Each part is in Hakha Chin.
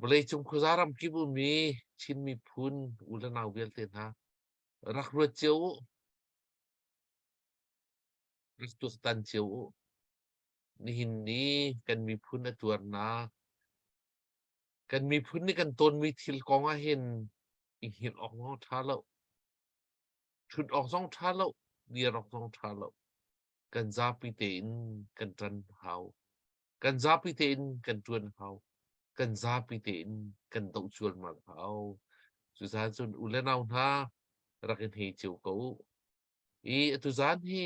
Vawleicung khuaza ramkip ummi Chin miphun u le nau vialte hna rak ruat cio u. Rak tuaktan cio u. Nihin ni kan miphun a tuarnak kan miphun nih kan tawnmi thil kong ah hin i hngilh awk zong ṭha lo. Ṭhut awk zong ṭha lo. Dir awk zong ṭha lo. Kan zapi tein kan ṭan hau. Kan zapi tein kan ṭuan hau. Kan zapi tein kan doh cualmal hau. Cucaah cun u le nau hna rak in hei cio ko u. I atu zan hi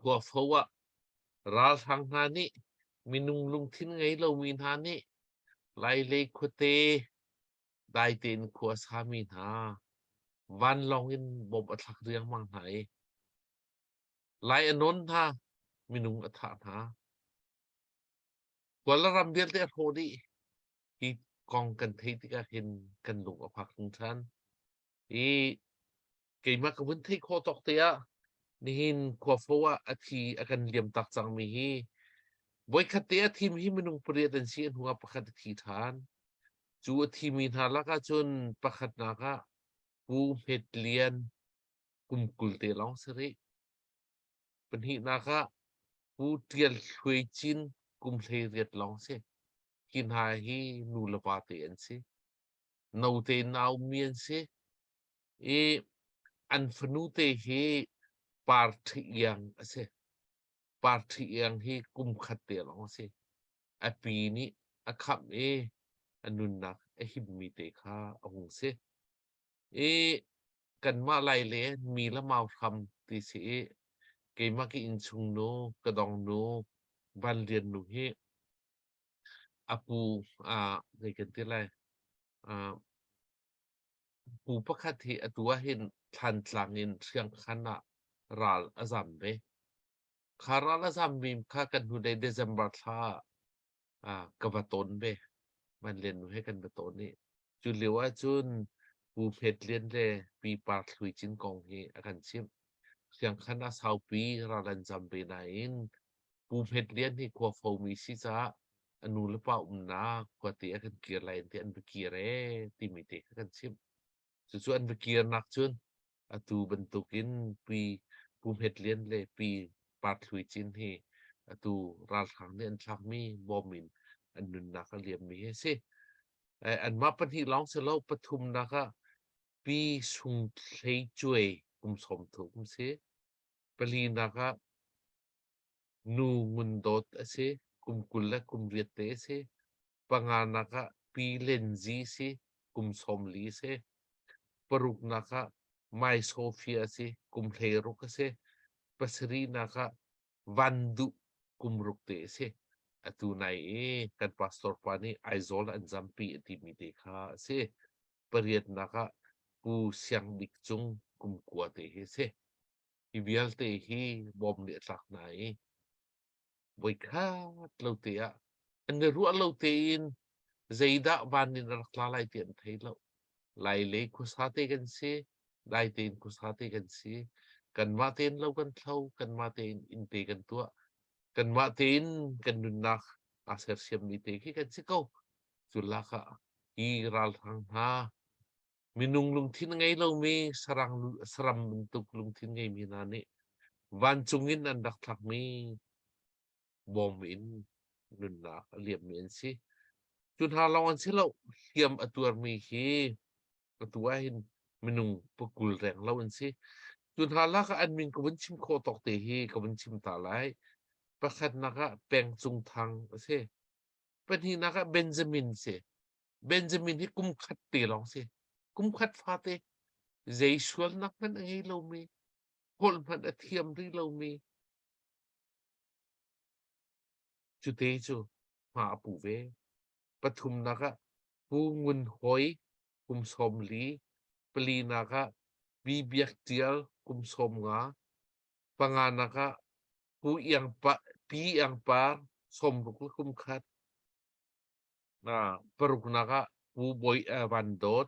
Khuafo ah ralhrang hna nih minung lungthin ngei lomi hna nih Lailei khuate dai tein khua a sami hna vanlawng in bomb a thlak riangmang hna i lai a nawn hna, minung a thah hna. Kawlram vialte a hrawh dih. Hi kong kan theih tikah hin kan lung a fak hringhran. I keimah ka vun theih khawh tawk te ah nihin khuafo ah a thi a kan liam tak cangmi hi voikhat te a thim hi minung pariat an si a hnu ah pakhat a thi ṭhan. Cu a thimi hna lakah cun pakhatnak ah Pu Hmet Lian kum 20 te lawng si rih. Pahnihnak ah Pu Ṭial Thluai Cin kum 18 lawng si. Hi hna hi nu le pa te an si. Note in a ummi an si. I an fanu te hi Par Ṭhi Iang a si. Par Ṭhi Iang hi kum khat te lawng a si. A pi nih a khamh i a nunnak a himmi te kha a hung si. I kanmah Lai le mi le mau hram ti si i keimah ka innchung nu, ka dong nu, Van Lian nu hi a pu ah zei kan ti lai ah pu pakhat hi atu ah hin Thlantlang in Hriangkhan ah ral a zam ve. Kha ral a zammi kha kan hnulei December thla ah ka va tawn ve. Van Lian nu he kan va tawn i cu lio ahcun Pu Hmet Lian le Pi Par Thlui Cin kong hi a kan chimh. Hriangkhan ah saupi ral an zam ve nain Pu Hmet Lian hi khua fomi si caah a nu le pa umnak khuate ah kan kir lai an ti an va kir ee timi te kha kan chimh. Cucu an va kirnak cun atu bantukin Pi Pu Hmet Lian le Pi Par Thlui Cin hi atu ralhrang nih an thlakmi bom in an nunnak a liammi hi a si. Anmah pahnih lawng si lo pathumnak ah Pi Sung Thlei Cuai kum 30 si. Palinak ah Nu Ngun Dawt a si, kum 20 le kum riat te a si. Panganak ah Pi Len Zi si, kum 40 a si. Paruknak ah Mai Sophia a si, kum 16 a si. Pasarihnak ah Van Duh kum ruk te a si. Atu nai i kan pastor pa nih Aizawl an zampi a timi te kha a si. Pariatnak ah Pu Siang Bik Cung kum kua te hi a si. Hi vialte hi bawm nih a tlak hna i voikhat lo te ah an i ruah lo tein zeidah van in a rak tla lai ti an thei lo. Lai lei khuasa te kan si, dai tein khuasa te kan si. Kanmah tein lo kan thlo, kanmah tein inn te kan tuah, kanmah tein kan nunnak aa sersiammi te khi kan si ko. Cu lak ah hi ralhrang hna Minung lungthin a ngei lomi sarang saram bantuk lungthin ngeimi hna nih vancung in an rak thlakmi bawm in nunnak a liammi an si. Cu hna lawng an si lo, hliam a tuarmi hi atu ah hin minung pakul reng lo an si. Cu hna lak ah an min ka vun chim khawh tawk te hi ka vun chim ta lai. Pakhatnak ah Peng Cung Thang a si. Pahnihnak ah Benjamin si. Benjamin hi kum khat te lawng si. Kum khat fate zei sualnak hmanh a ngei lomi, holh hmanh a thiam rih lomi, cute cu hma a pu ve. Pathumnak ah Pu Ngun Hoi kum 40, palinak ah Pi Biak Tial kum 50, panganak ah Pu Iang Pa, Pi Iang Par 60 le kum khat, Paruknak ah Pu Bawi Van Dawt,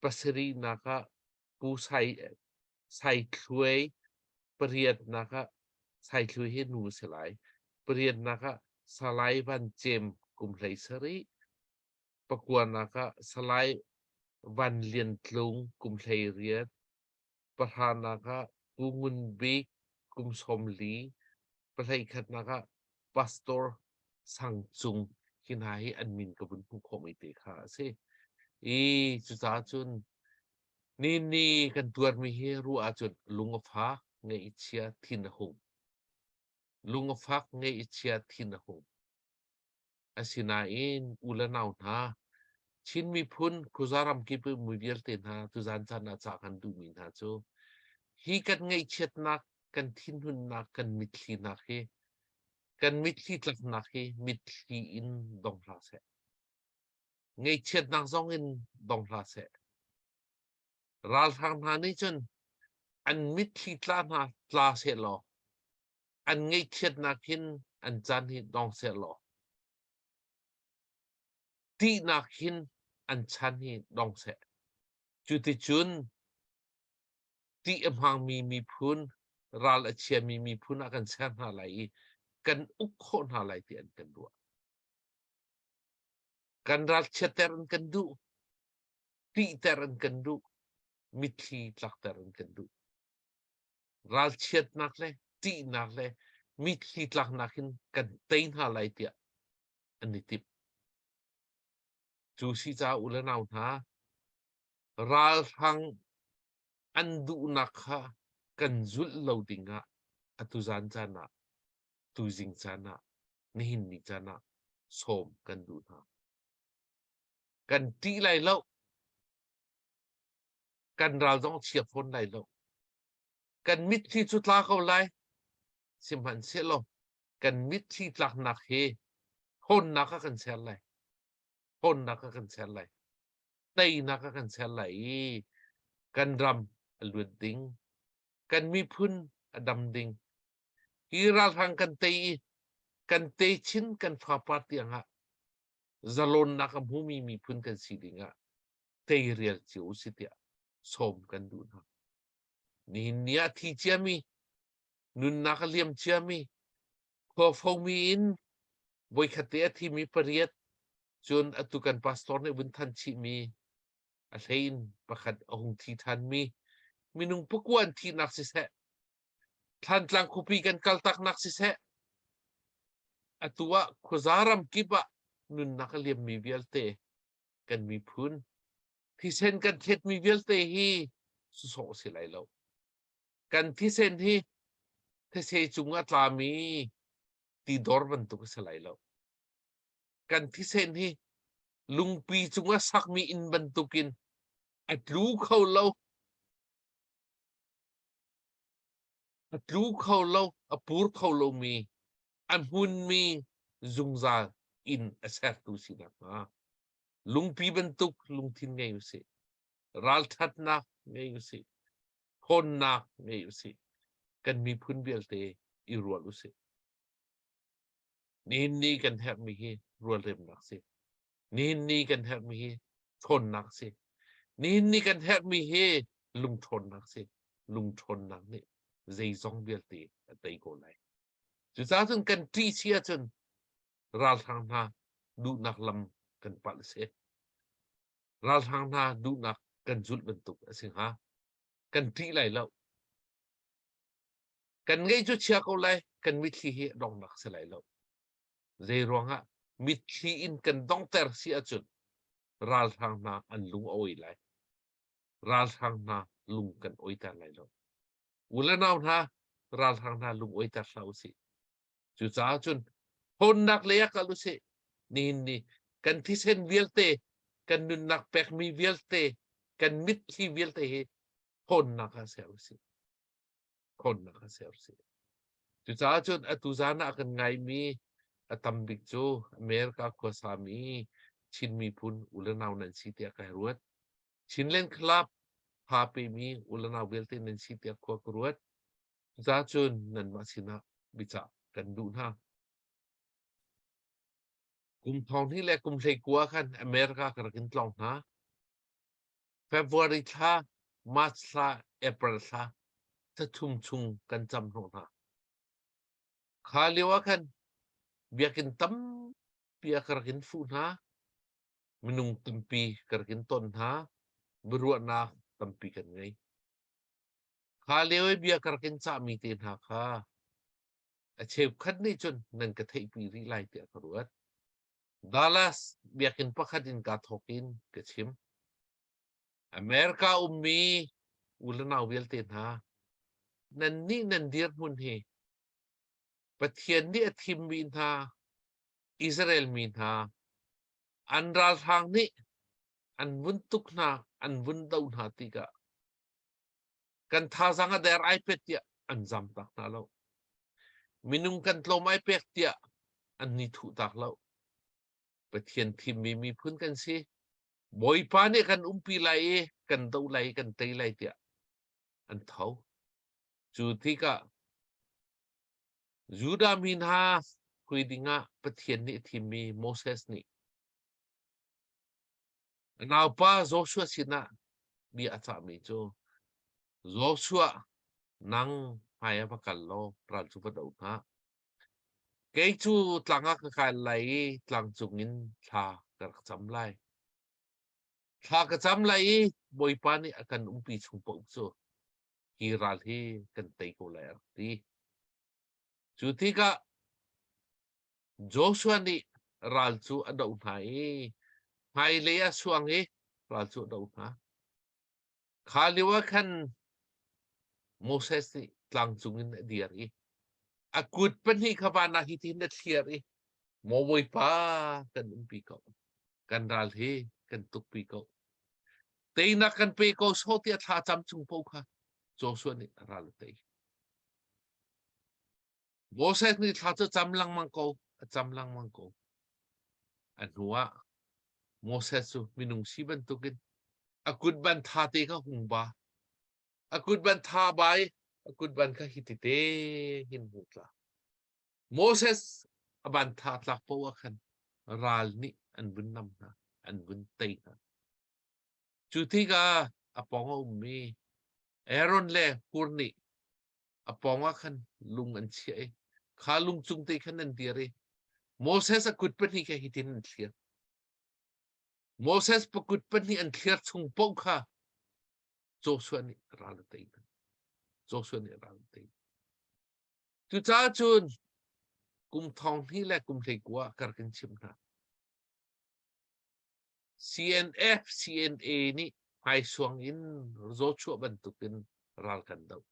pasarihnak ah Pu Sai Sai Thluai, pariatnak ah Sai Thluai hi nu a si lai. Pariatnak ah Salai Van Cem kum 17. Pakuanak ah Salai Van Lian Tlung kum 18, pahranak ah Pu Ngun Bik kum 40, pahleikhatnak ah Pastor Sang Cung hi hna hi an min ka vun hmuh khawhmi te kha a si. I cucaah cun ni ni kan tuarmi hi ruah ahcun lung a fak, ngaih a chia, thin a hung. Lung a fak, ngaih a chia, thin a hung. Asinain u le nau hna, Chin miphun khuaza ramkip i mi vialte hna tuzan caan ah cah kan duhmi hna cu hi kan ngaihchiatnak, kan thinhunnak, kan mitthlinak hi kan mitthli tlaknak hi mitthli in dong hlah seh. Ngaihchiatnak zong in dong hlah seh. Ralhrang hna nih cun an mitthli tla hna tla seh law an ngaihchiatnak hin an caan hi dong sehlaw tihnak hin an chan hi dong seh. Cuticun tih a hmangmi miphun, ral a chiami miphun ah kan ser hna lai i kan uk khawh hna lai ti an kan ruah. Kan ralchiatter an kan duh, tihter an kan duh, mitthli tlakter an kan duh. Ralchiatnak le ṭihnak le mitthli tlaknak in kan tei hna lai tiah an i timh. Cu si caah u le nau hna, ralhrang an duhnak kha kan zulh lo dingah atu zan caan ah, tuzing caan ah, nihin ni caan ah sawm kan duh hna. Kan ṭih lai lo. Kan ral zong chia fawn lai lo. Kan mitthli cu tla ko lai. Sihmanhsehlaw kan mitthli tlaknak hi hawnnak ah kan ser lai. Hawnnak ah kan ser lai. Teinak ah kan ser lai i kan ram a luat ding. Kan miphun a dam ding. Hi ralhrang kan tei i kan techin kan fapar tiangah zalonnak a hmumi miphun kan si dingah teirial cio u si tiah sawm kan duh hna. Nihin ni ah thi ciami, nunnak a liam ciami, khua fomi in voikhat te a thimi pariat, cun atu kan pastor nih vun than chihmi, a hlei in pakhat a hung thi ṭhanmi, minung pakua an thihnak siseh, Thlantlang khuapi kan kaltaknak siseh, atu ah khuaza ram kip ah nunnak a liammi vialte kan miphun thisen kan thletmi vialte hi sawh si lai lo. Kan thisen hi these cung a tlami tidor bantuk a si lai lo. Kan thisen hi lungpi cung a sakmi inn bantukin a tlu kho lo. A tlu kho lo, a pur kho lomi, a hmunmi zungzal inn a sertu sinak hnga lungpi bantuk lungthin ngei usih. Ralṭhatnak ngei usih. Ṭhawnnak ngei usih. Kan miphun vialte i rual usih. Nihin ni kan herhmi hi rualremnak si. Nihin ni kan herhmi hi ṭhawnnak si. Nihin ni kan herhmi hi lungṭhawnnak si. Lungṭhawnnak nih zeizong vialte a tei ko lai. Cucaah cun kan ṭih si ahcun ralhrang hna duhnak lam kan palh a si. Ralhrang hna duhnak kan zulh bantuk a si hnga. Kan ṭih lai lo. Kan ngeih cu chia ko lai, kan mitthli hi donghnak si lai lo. Zei ruangah mitthli in kan donghter si ahcun ralhrang hna an lung a awi lai. Ralhrang hna lung kan awiter lai lo. U le nau hna, ralhrang hna lung awiter hlah usih. Cucaah cun hawnnak lei ah kal usih. Nihin ni kan thisen vialte, kan nunnak pekmi vialte, kan mitthli vialte hi hawnnak ah ser usih. Hawnnak ah ser usih. Cucaah cun atu zan ah kan ngaimi a tam bik cu America khuasami Chin miphun u le nau nan si tiah kai ruat. Chinland Club pha pemi u le nau vialte nan si tiah khua ka ruat. Cucaah cun nanmah sinah biacah kan duh hna. Kum thong hnih le kum 19 khan America ka rak in tlawng hna. February thla, March thla, April thla thla chung kan cam hnawh hna. Kha lio ah khan biakinn tampi ah ka rak in fuh hna. Minung tampi ka rak in ton hna. Biaruahnak tampi kan ngei. Kha lio i bia ka rak in cahmi te hna kha a cheukhat nih cun nan ka theihpi rih lai tiah ka ruat. Dallas biakinn pakhat in kaa thawk in ka chim. America ummi u le nau vialte hna, nannih nan dirhmun hi Pathian nih a thimmi hna Israel mi hna an ralhrang nih an vun tuk hna, an vun do hna tikah kan thazaang a der ai pet tiah an zam tak hna lo. Minung kan tlawm ai pek tiah an ni thuh tak lo. Pathian thimmi miphun kan si. Bawipa nih kan umpi lai i kan do lai i kan tei lai tiah an tho. Cu tikah Judah mi hna hui dingah Pathian nih a thimmi Moses nih a naupa Joshua sinah bia a cahmi cu Joshua nang hmai ah va kal law ral cu va do hna. Kei cu tlang ah ka kai lai i tlang cungin thla ka rak cam lai. Thla ka cam lai i Bawipa nih a kan umpi chung paoh cu hi ral hi kan tei ko lai a rak ti. Cu tikah Joshua nih ral cu a doh hna i hmailei ah suang i ral cu a doh hna. Kha lio ah khan Moses nih tlang cungin a dir i a kut pahnih kha van ah hitin a thliar i Maw Bawipa kan umpi ko. Kan ral hi kan tukpi ko. Teinak kan pe ko sawh tiah thla cam chung paoh kha Joshua nih ral a tei. Moses nih thla cu cam lengmang ko, a cam lengmang ko. A hnuah Moses cu minung si bantukin a kut ban tha te kha hung ba. A kut ban tha ba i a kut ban kha hi tete hin hung tla. Moses a ban tha tlak poah ah khan ral nih an vun nam hna, an vun tei hna. Cu tikah a pawng a ummi Aaron le Hur nih a pawng ah khan lung an chiah i kha lung cung te khan an dir i Moses a kut pahnih kha hitin an thlir. Moses pakut pahnih an thlir chung paoh kha Joshua nih ral a tei hna. Joshua nih ral a tei. Cucaah cun kum thong hnih le kum 19 kar kan chim hna. CNF, CNA nih hmaisuang in zawchuah bantukin ral kan doh.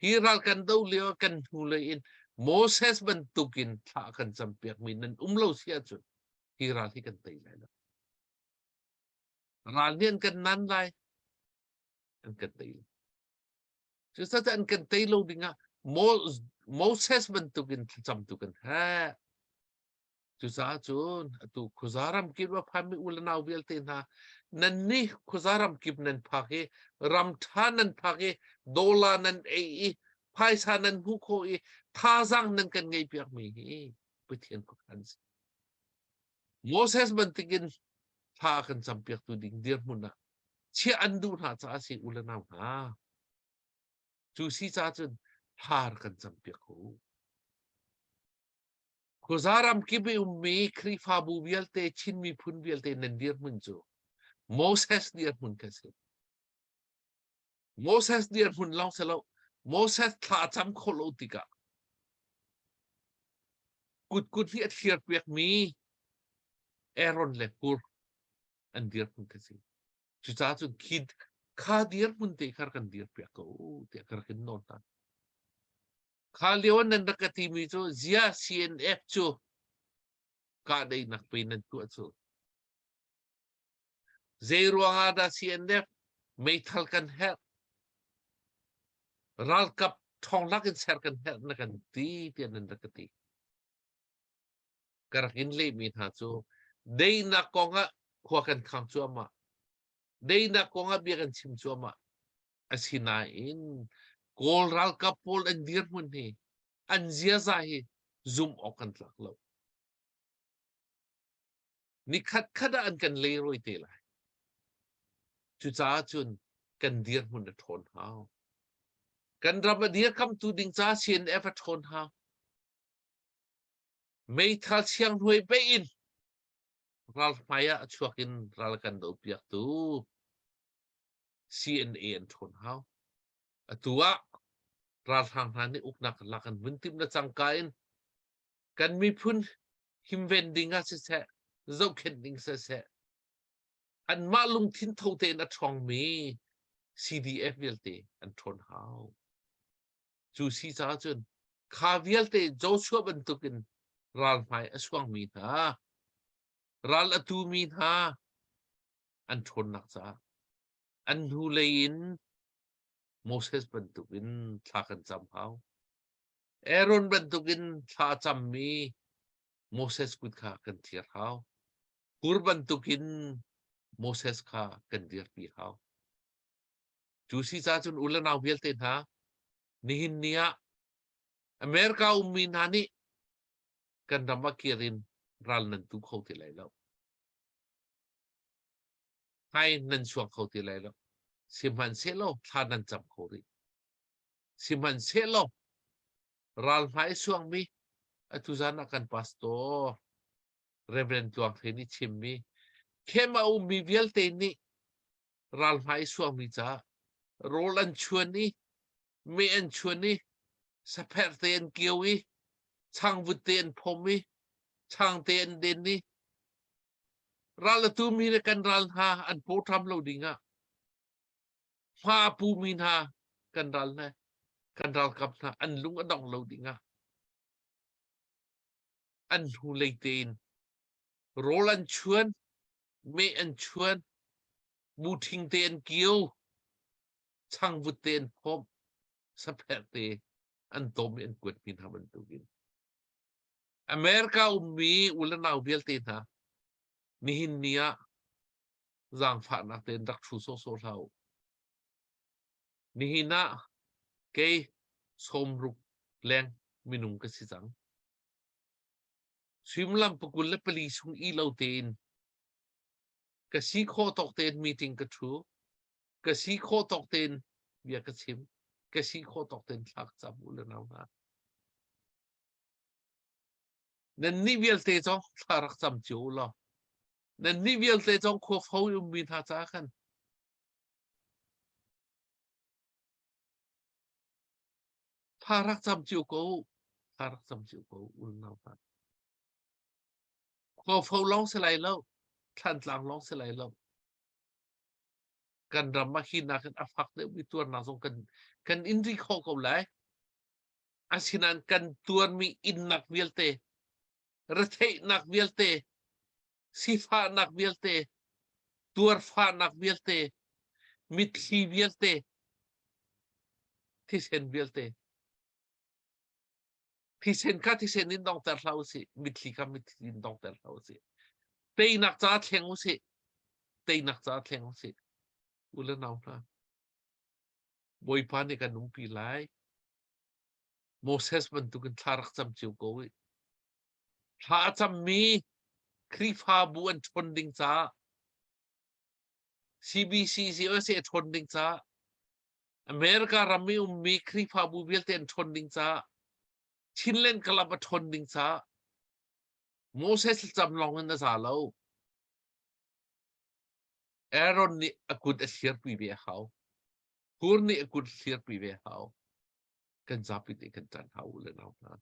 Hi ral kan doh lio kan hnulei in Moses bantukin thla kan campiakmi nan um lo si ahcun hi ral hi kan tei lai lo. Ral nih an kan nan lai, an kan tei lai. Cucaah an kan tei lo dingah Moses bantukin thlacamtu kan herh. Cucaah cun atu khuaza ramkip a phanmi u le nau vialte hna nannih khuaza ramkip nan phak i ram ṭha nan phak i dollar nan ei i phaisa nan hmuh khawh i thazaang nan kan ngeihpiakmi hi Pathian khuakhan si. Moses bantukin thla a kan campiaktu ding dirhmun ah chiah an duh hna caah si u le nau hna. Cu si caah cun thla kan campiak ko. Khuaza ramkip i ummi Khrihfabu vialte, Chin miphun vialte nan dirhmun cu Moses dirhmun kha si. Moses dirhmun lawng si lo, Moses thla a cam khawh lo tikah kutkut nih a thliarpiakmi Aaron le Hur an dirhmun kha si. Cucaah cun khi kha dirhmun te kha kan dirpiak ko tiah ka rak in nawl hna. Kha lio nan rak ka timi cu zia CNF cu kahdaihnak pe nan tuah cu. Zei ruangah dah CNF meithal kan herh? Ralkap ṭhawng in ser kan herh na kan ti tiah nan rak ka ti. Ka rak in lehmi hna cu daihnak kongah khua kan khang cuahmah. Daihnak kongah bia kan chim cuahmah. Asinain Kawl ralkap pawl an dirhmun hi an ziaza hi zumh awk kan tlak lo. Nikhat khat ah an kan leirawi te lai. Cucaah cun kan dirhmun a ṭhawn hau. Kan ram a dirkamtu ding ca CNF a ṭhawn hau. Meithal sianghnuai bei in. ral hmai ah chuak in ral kan dohpiaktu CNA an ṭhawn hau. Atu ah ralhrang hna nih uknak lak an vun timh le cangka in kan miphun himven ding ah siseh, zohkhenh ding siseh, anmah lungthin tho tein a ṭhawngmi CDF vialte an ṭhawn hau. Cu si caah cun kha vialte Joshua bantukin ral hmai a suangmi hna, ral a tumi hna an ṭhawnnak caah an hnulei in Moses bantukin thla kan cam hau. Aaron bantukin thla a cammi Moses kut kha kan thlir hau. Hur bantukin Moses kha kan dirpi hau. Cu si ca cun u le nau vialte hna, nihin ni ah America ummi hna nih kan ram ah kir in ral nan tu kho ti lai lo. Hmai nan chuak kho ti lai lo. Sihmanhsehlaw thla nan cam kho rih. Sihmanhsehlaw ral hmai suangmi atu zan ah kan pastor Reverend Tluang Hre nih chimmi khem a ummi vialte nih ral hmai suangmi caah rawl an chuan i meh an chuan i sapherh te an kio i changvut te an phom i chang te an den i ral a tumi le kan ral hna an pawṭam lo ding ah hma a pumi hna kan ral hna kan ralkap hna an lung a dong lo ding ah an hnulei tein rawl an chuan meh an chuan, muṭhing te an kio, changvut te an phawmh, sapherh te an tom i an kuatmi hna bantukin. America ummi u le nau vialte hna, nihin ni ah zaangfahnak tein rak ṭhu sawhsawh hlah u. Nihin ah kei sawmruk leng minung ka si cang. Suimilam pakul le pali chung i lo tein ka si khawh tawk tein meeting ka ṭhu. Ka si khawh tawk tein bia ka chim. Ka si khawh tawk tein thla ka cam u le nau hna. Nannih vialte zong thla rak cam cio u law nannih vialte zong khua fo i ummi hna caah khan Thla rak cam cio ko. Thla rak cam cio ko unau hna. Khuafo lawng si lai lo. Thlantlang lawng si lai lo. Kan ram ah hi nakin a fak deuhmi tuarnak zong kan kan in ri khawh ko lai. Asinain kan tuarmi innak vialte, retheihnak vialte, sifahnak vialte, tuarfahnak vialte, mitthli vialte, thisen vialte. Thisen kha thisen in dongter hlah usih, mitthli kha mitthli in dongter hlah usih. Teinak ca thleng usih, teinak ca thleng usih. U le nau hna, Bawipa nih kan umpi lai. Moses bantukin thla rak cam cio ko i Thla a cammi Khrihfabu an ṭhawn ding caah CBCUSA a ṭhawn ding caah America ram i ummi Khrihfabu vialte an ṭhawn ding caah Chinland Club a ṭhawn ding caah Moses thlacam lawng in a za lo. Aaron nih a kut a thlirpi ve a hau. Hur nih a kut thlirpi ve a hau. Kan zapi nih kan ṭan hau u le nau hna.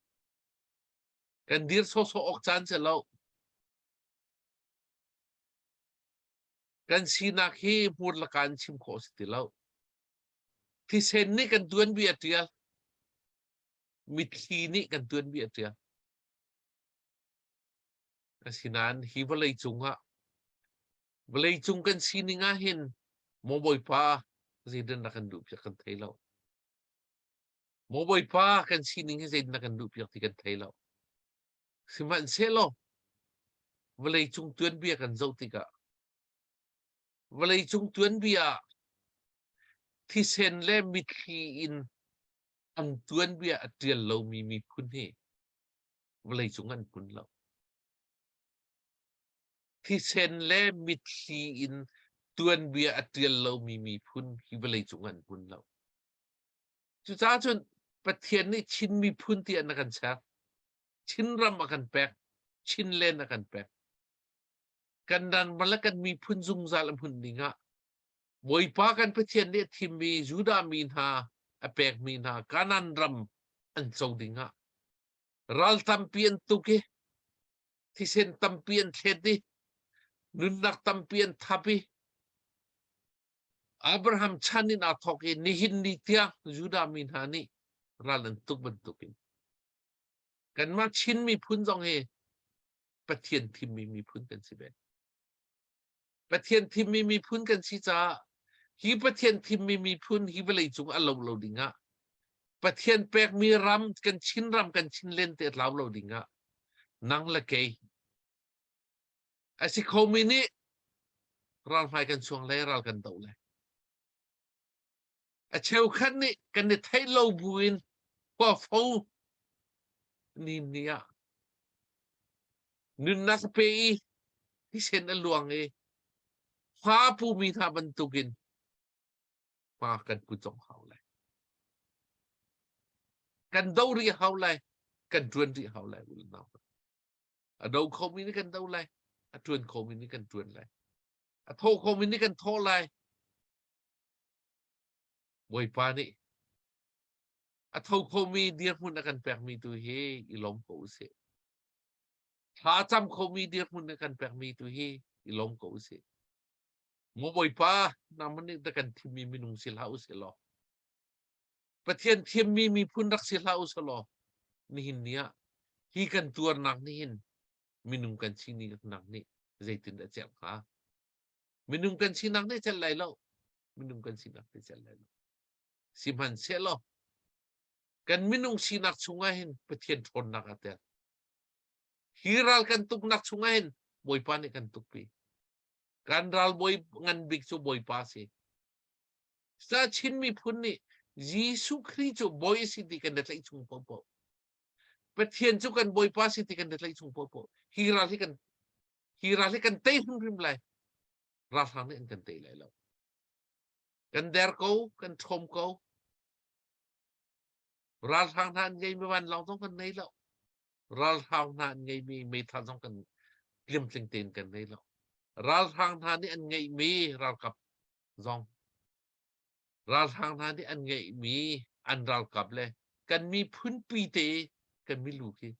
Kan dir sawhsawh awk caan si lo. Kan sinak hi hmur le kaan chim khawh si ti lo. Thisen nih kan tuanbia a ṭial. Mitthli nih kan tuanbia a ṭial. Asinain hi vawlei cungah vawlei cung kan sining ah hin maw Bawipa zeitin na kan duh piak kan thei lo. Maw Bawipa kan sining hi zeitin na kan duhpiak ti kan thei lo. Sihmanhsehlaw vawleicung tuanbia kan zoh tikah vawleicung tuanbia ah thisen le mitthli in an tuanbia a ṭial lomi miphun hi vawleicung an hmun lo. Thisen le mitthli in tuanbia a ṭial lomi miphun hi vawleicung an hmun lo. Cucaah cun Pathian nih Chin miphun tiah na kan ser. Chinram a kan pek. Chinland a kan pek. Kan ram le kan miphun zungzal a hmun ding ah Bawipa kan Pathian nih a thimmi Judah mi hna a pekmi hna Kanaan ram an co ding ah ral tampi an tuk i thisen tampi an thlet i nunnak tampi an thap i Abraham chan in aa thawk i nihin ni tiang Judah mi hna nih ral an tuk bantukin kanmah Chin miphun zong hi Pathian thimmi miphun kan si ve. Pathian thimmi miphun kan si caah hi Pathian thimmi miphun hi vawlei cung a lo lo ding ah Pathian pekmi ram kan Chin ram kan Chinlen te tlau lo ding ah nang le kei a si khomi nih ral hmai kan chuang le ral kan do le a cheukhat nih kan i theih lo buin khua fo ni ni ah nunnak pe i thisen a luang i hma pumi hna bantukin hma kan pu cong hau lai. Kan do rih hau lai, kan ṭuan rih hau lai unau. A do khomi nih kan do lai, a ṭuan khomi nih kan ṭuan lai. A tho khomi nih kan thawh lai. Bawipa nih a tho khomi dirhmun a kan pekmi tu hi i lawm ko usih. Thla cam khomi dirhmun a kan pekmi tu hi i lawm ko usih. Maw Bawipa, nangmah nih da kan thimmi minung si hlah usih law, Pathian thimmi miphun rak si hlah usih law, nihin ni ah hi kan tuarnak nihin minung kan sinak nih zeitin dah celh hnga? Minung kan sinak nih celh lai lo. Minung kan sinak nih celh lai lo. Sihmanhsehlaw kan minung sinak chungah hin Pathian ṭhawnnak aa tel. Hi ral kan tuknak chungah hin Bawipa nih kan tukpi. Kan ral bawi ngan bik cu Bawipa a si. Sa Chin miphun nih Jesuh Khrih cu bawi a si ti kan i tlaih chung paohpaoh. Pathian cu kan Bawipa si ti kan i tlaih chung paohpaoh. Hi ral hi kan hi ral hi kan tei hrimhrim lai. Ralhrang nih an kan tei lai lo. Kan der ko, kan ṭhawm ko. Ralhrang hna an ngeimi vanlawng zong kan nei lo. Ralhrang hna an ngeimi meithal zong kan tlamtling tein kan nei lo. Ralhrang hna nih an ngeihmi ralkap zong ralhrang hna nih an ngeihmi an ralkap le kan miphun pi te kan milu khi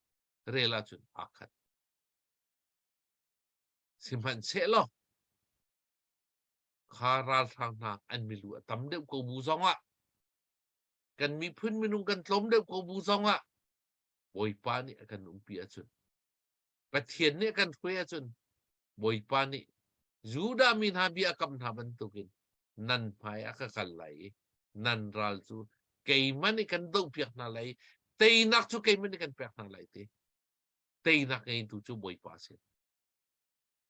rel ahcun aa khat. Sihmanhsehlaw kha ralhrang hna an milu a tam deuh ko bu zongah kan miphun minung kan tlawm deuh ko bu zongah Bawipa nih a kan umpi ahcun Pathian nih a kan hruai ahcun Bawipa nih Judah mi hna bia a kam hna bantukin nan hmai ah ka kal lai i nan ral cu keimah nih kan dohpiak hna lai i teinak cu keimah nih kan pek hna lai ti teinak ngeitu cu Bawipa a si.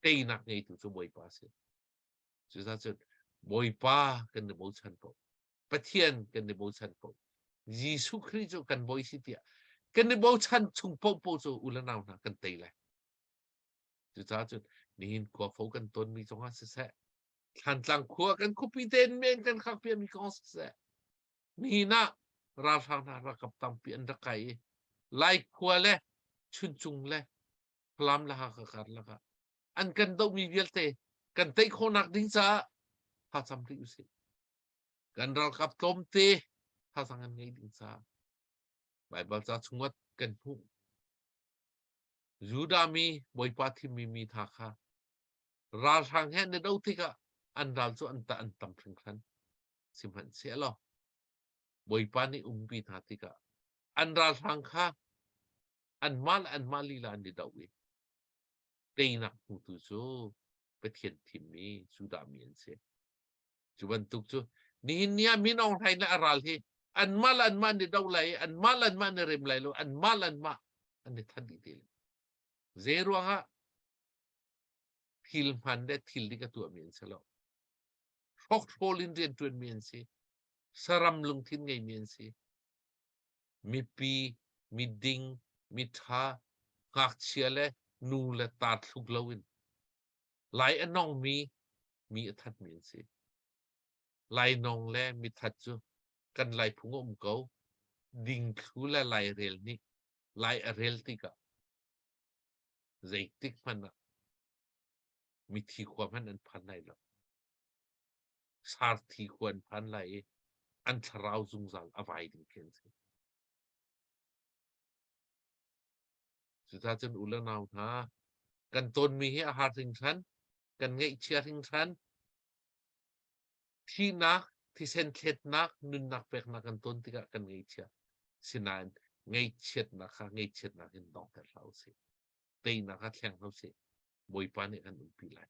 Teinak ngeitu cu Bawipa a si. Cucaah cun Bawipa kan i bochan ko. Pathian kan i bochan ko. Jesuh Khrih cu kan bawi si tiah kan i bochan chung paohpaoh cu u le nau hna kan tei lai. Cucaah cun nihin khua fo kan tonmi zongah siseh, Thlantlang khua kan khuapi tein men kan khak piami kong siseh, nihin ah ralhrang hna ralkap tampi an rak kai i Lai khua le Chuncung le Falam le Hakha karlak ah an kan dohmi vialte kan tei khawhnak ding caah thlacam rih usih. Kan ralkap tlawmte thazaang an ngei ding caah Baibal ca chungah kan hmuh. Judah mi Bawipa thimmi mi hna kha ralhrang he an i do tikah an ral cu an tah an tam hringhran. Sihmanhsehlaw Bawipa nih umpi hna tikah an ralhrang kha anmah le anmah lila an i do i teinak hmutu cu Pathian thimmi Judah mi an si. Cu bantuk cu nihin ni ah Min Aung Hlaing le a ral hi anmah le anmah an i do lai i anmah le anmah an i rem lai lo anmah le anmah an i that dih te lai. Zei ruangah thil hman le thil dik a tuahmi an si lo. Hrokhrawl in rianṭuanmi an si. Saram lungthin ngeimi an si. Mipi, miding, miṭha, ngakchia le nu le tar thluk loin lai a nongmi mi a thatmi an si. Lainawng le mithat cu kan Laiphung a um ko. Dingthlu le lairel nih lai a rel tikah zeitik hmanh ah. Mithi khua hmanh an phan lai lo. Sarthi khua an phan lai i an thlarau zungzal a vai ding khi an si. Cucaah cun u le nau hna, kan tonmi hi a har hringhran, kan ngaihchia hringhran, thihnak, thisen thletnak, nunnak peknak kan ton tikah kan ngaihchia. Sinain ngaihchiatnak kha ngaihchiatnak in donghter hlah usih. Teinak kha thleng hlah usih. Bawipa nih kan umpi lai.